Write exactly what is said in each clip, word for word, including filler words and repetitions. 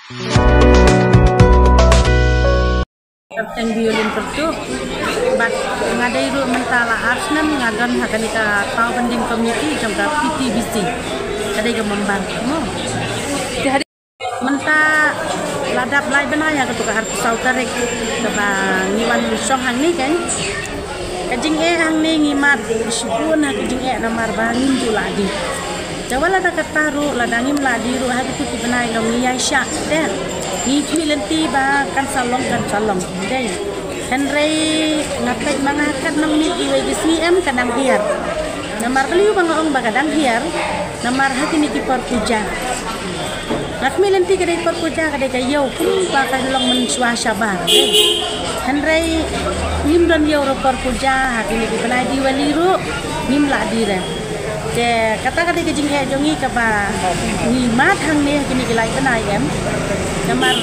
Kapteng violin pyrtuh. Bad nga dei ruh mynta la ar snem nga don ha kane ka Tawbanding Committee jong ka P T B C. Ka dei ka member mo. Mynta la dap lai bnai ha katu ka arphew saw tarik kaba ngi wan shong hangne kan. Ka jingeh hangne ngi mad shibun ha ka jingeh namar ba ngim ju lah die. Te wat lada kata ruh, lada ngim lah die ruh ha kitu ki bnai long ngi ïai shah te. Ngi khmih lynti ba kan sa long, kan sa long. Dei. Hynrei nga peit ma nga katno miet iwei ki sngi em ka dang hiar. Namar balei ba nga ong ba ka dang hiar, namar ha kine ki por puja. Nga khmih lynti ka dei por puja ka dei ka ïew kumba ka long mynshuwa shabar. Hynrei ngim don ïew ruh por puja ha kine ki bnai Diwali ruh ngim lah die re. Te kata ka dei ka jingeh jong ngi kaba ngi mad hangne ha kine ki lai bnai em. Namar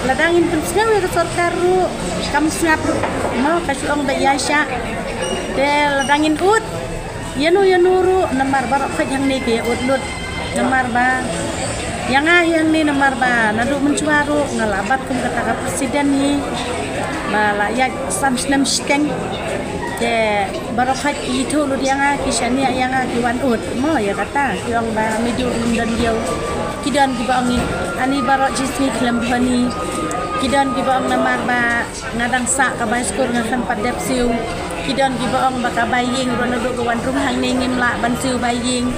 lada ngin pynsngew ïa ka sorkar ruh kam sngap mo ka shu ong ba ïa shah. Te lada ngin ud ïano ïano ruh namar baroh khoit hangne ki ïa ud lut. Namar ba ïa nga hi hangne namar ba naduh mynshuwa ruh nga la bat kum kata ka president hi ba la ïaid san snem shiteng. Te baroh khoit ki ithuh lut ïa nga, ki shaniah ïa nga, ki wan ud mo ïa kata ki ong ba me ju ngim don ïew. Ki don kiba ong ani baroh shi sngi khlem bha ni. Ki don kiba ong namar ba nga dang sah ka bai skur nga khlem pat dep siew. Ki don kiba ong ba ka bai ïing ruh naduh ka wan rung hangne ngim lah ban siew bai ïing.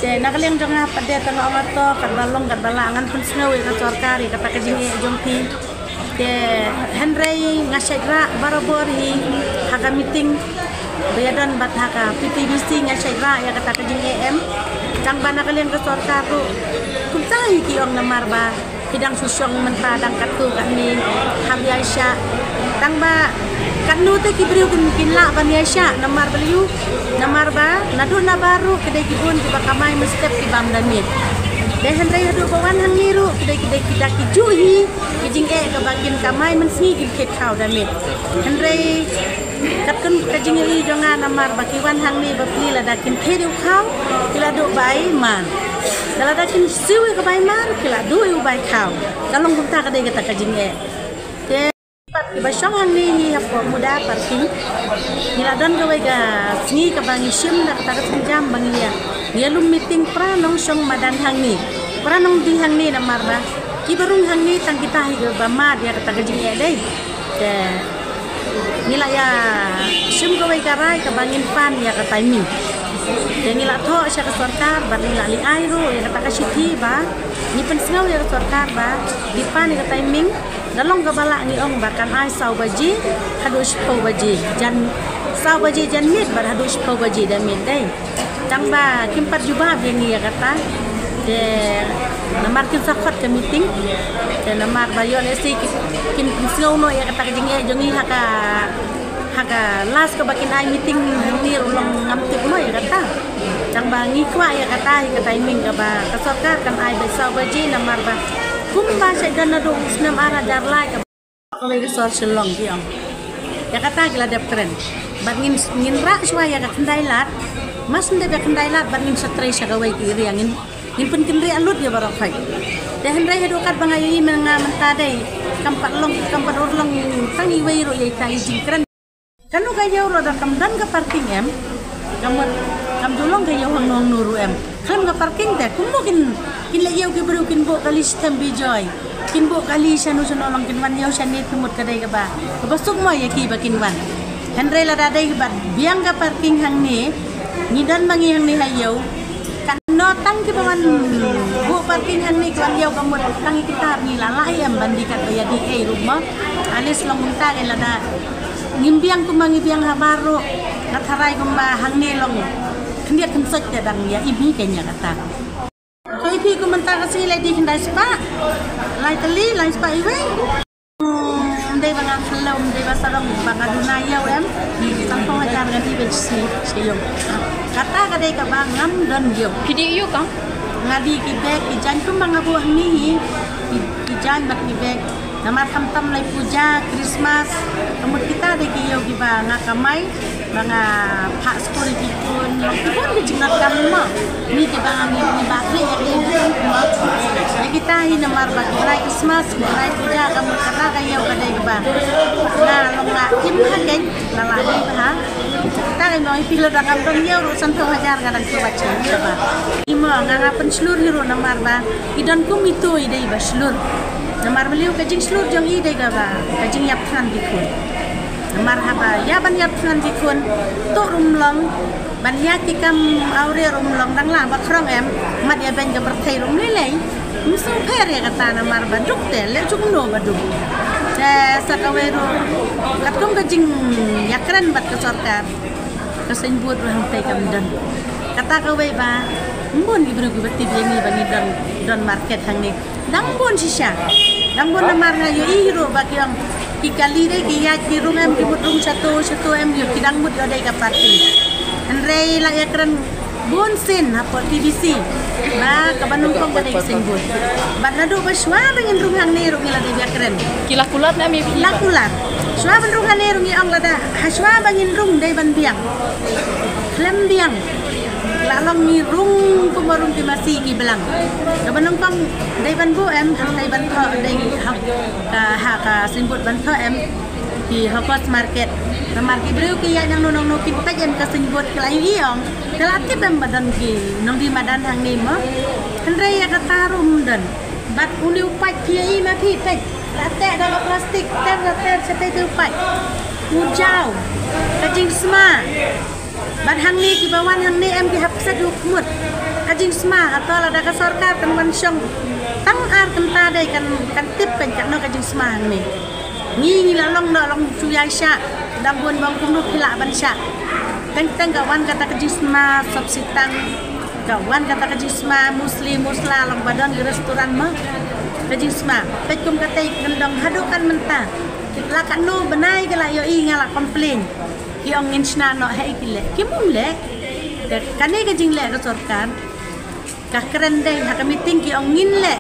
Te na ka liang jong nga pat de tang ong ato katba long katba lah ngan pynsngew ïa ka sorkar ïa kata ka jingeh jong phi. Te hynrei nga shait rah barabor hi ha ka meeting ba ïa don bad ha ka P T B C nga shait rah ïa kata ka jingeh em. Tang ba na ka liang ka sorkar ruh kumta hi ki ong namar ba ki dang shu shong mynta dang katto katne hap ïa shah. Tang ba katno te ki briew kin kin lah ban ïa shah namar ba lyu namar ba naduh na baroh ki dei ki bun kiba kamai mynstep ki bam da miet. Dei hynrei haduh ba wan hangne ruh ki dei ki dei ki da ki ju hi. Ki jingeh kaba kin kamai mynsngi kin khet khaw da miet. Hynrei katkun ka jingeh jong nga namar ba ki wan hangne ba pli lada kin khet u khaw ki la duh bai man. Te lada kin siew ïa ka bai mar ki la duh ïa u bai khaw. Ka long kumta ka dei kata ka jingeh. Te pat kiba shong hangne hi hapoh Muda Parking. Ngi la don kawei ka sngi kaba ngi shim da kata ka sienjam ba ngi ïa ngi ïa lum meeting para nongshong madan hangne. Para nongdie hangne namar ba kiba rung hangne tang kita hi kaba mad ïa kata ka jingeh dei. Te ngi la ïa shim kawei ka rai kaba ngin pan ïa ka timing. Te ngi la thoh sha ka sorkar bad ngi la leh ai ruh ïa kata ka shithi ba ngi pynsngew ïa ka sorkar ba ngi pan ïa ka timing. Da long kaba lah ngi ong ba kan ai saw baje haduh shiphew baje jan saw baje jan miet bad haduh shiphew baje da miet dei. Tang ba kim pat jubab ïa ngi ïa kata. Te namar kin sa khot ka meeting. Te namar ba ïoh lehse kin kin pynsngew noh ïa kata ka jingeh jong ngi ha ka ha ka last kaba kin ai meeting hangne ruh long ngam tip mo ïa kata. Tang ba ngi kwah ïa kata ïa ka timing kaba ka sorkar kan ai ba saw baje namar ba kumba sha jan naduh u snem ar hajar lai kaba kawei ka sor Shillong ki ong. Ïa kata ki la dep kren. Bad ngin ngin rah shuwa ïa ka khyndai lad. Mas ngin dep ïa khyndai lad bad ngin sa trei sha kawei ka area ngin ngin pynkynriah lut ïa baroh khoit. Te hynrei haduh katba nga ïohi mynta dei kam pat long kam pat urlong tang iwei ruh ïa ita i jingkren. Kano ka ïew ruh da kam don ka parking em. Kam mut kam ju long ka ïew hangno hangno ruh em. Khlem ka parking te kumno kin kin leh ïew ki briew kin buh kali Shithem Bijoy. Kin buh kali shano shano long kin wan ïew shane te mut ka dei kaba kaba suk mo ïa ki ba kin wan. Hynrei lada dei ba biang ka parking hangne ngi don ma ngi hangne ha ïew. Katno tang kiba wan buh parking hangne ki wan ïew ka mut tang ïa kita ngi la lah em ban dih katba ïa dih ei ruh mo. Alis long mynta lada ngim biang kumba ngi biang habar ruh nga tharai kumba hangne long khyndiat khynsoit te dang ïa im hi kane kata. Ko ïa phi kum mynta ka sngi lai dih khyndai spah lai tylli lai spah iwei. Ym dei ba nga khlem ym dei ba sarong ba nga duna ïew em. Sanphew hajar nga dih bad shi shi ïew. Kata ka dei kaba ngam don ïew. Phi dih ïew kam? Nga dih ki bag ki jaiñ kumba nga buh hangne hi. Ki ki jaiñ bad ki bag. Namar tam tam lai puja Christmas. Ka mut kita dei ki ïew kiba nga kamai. Ba nga phah skul ki khun, ki khun ki jingdonkam mo. Ni ki ba nga ni ba kri ya ki khun mo. Ya kita hi namar ba ki bnai Christmas, ki bnai puja ka mut kata ka ïew ka dei ba. Nga long nga im ha keng, la la dei ba ha. Ta ka mo i pila da kam don ïew ruh san phew hajar nga dang tu ba chen ba. I mo nga nga pynshlur hi ruh namar ba i don kum itu i dei ba shlur. Namar meliu ka jingshlur jong i dei ka ba ka jingïap thngan ki khun. Namar haba ïa ban ïap thngan ki khun, to rum long, ban ïa ki kam awria rum long dang la ba khrong em, mat ïa ben ka pyrthei rum lei lei. Ym sngewpher ïa kata namar ba duk te leh jukno ba duk. Te sa kawei ruh katkum ka jingïakren bad ka sorkar, ka signboard ruh hangtei kam don. Kata kawei ba ym bun ki briew kiba tip ïa ngi ba ngi don, don market hangne. Dang bun shisha. Dang bun namar nga ïohi hi ruh ba ki ong ki kali dei ki ïaid ki rung em, ki mut rung shato shato em, ïoh ki dang mut ïoh dei ka parking. Hynrei la ïakren bun sien hapoh T V C ba kaba nyngkong ka dei ka signboard. Bad naduh ba shuwa ba ngin rung hangne ruh ngi la dei ïakren. Ki la kular ne em ïa phi? La kular. Shuwa ban rung hangne ruh ngi ong lada ha shuwa ba ngin rung dei ban biang. Khlem biang. La long ngi rung kumba rung ki masi ki blang. Kaba nyngkong dei ban buh em, hangtei ban thoh dei ha ka, ha ka signboard ban thoh em. Ki hawkers market. Namar ki briew ki ïaid nangno nangno kin peit em ka signboard, ki la ïohi ong. Ki la tip em ba don ki nongdie madan hangne mo. Hynrei ïa kata ruh ym don. Bad une u paip phi ïohi ma phi peit. La teh da ka plastik, ter da ter shatei te u paip. U jaw. Ka jingsma. Bad hangne kiba wan hangne em ki hap set u khmut. Ka jingsma, hato lada ka sorkar kan wan shong tang ar kynta dei kan, kan tip kan katno ka jingsma hangne. Ngi ngi la long noh long shu ïai shah. Dang bun bang kumno phi lah ban shah. Teng teng ka wan kata ka jingsma sop sitang. Ka wan kata ka jingsma musli musla long ba don ki restaurant mo. Ka jingsma peit kum katei kan dong haduh kan mynta. Ki la katno bnai ki la ïohi nga la complain. Ki ong ngin shna noh, hei ki leh, kim ym leh. Te kane ka jingleh ka sorkar ka kren dei ha ka meeting ki ong ngin leh.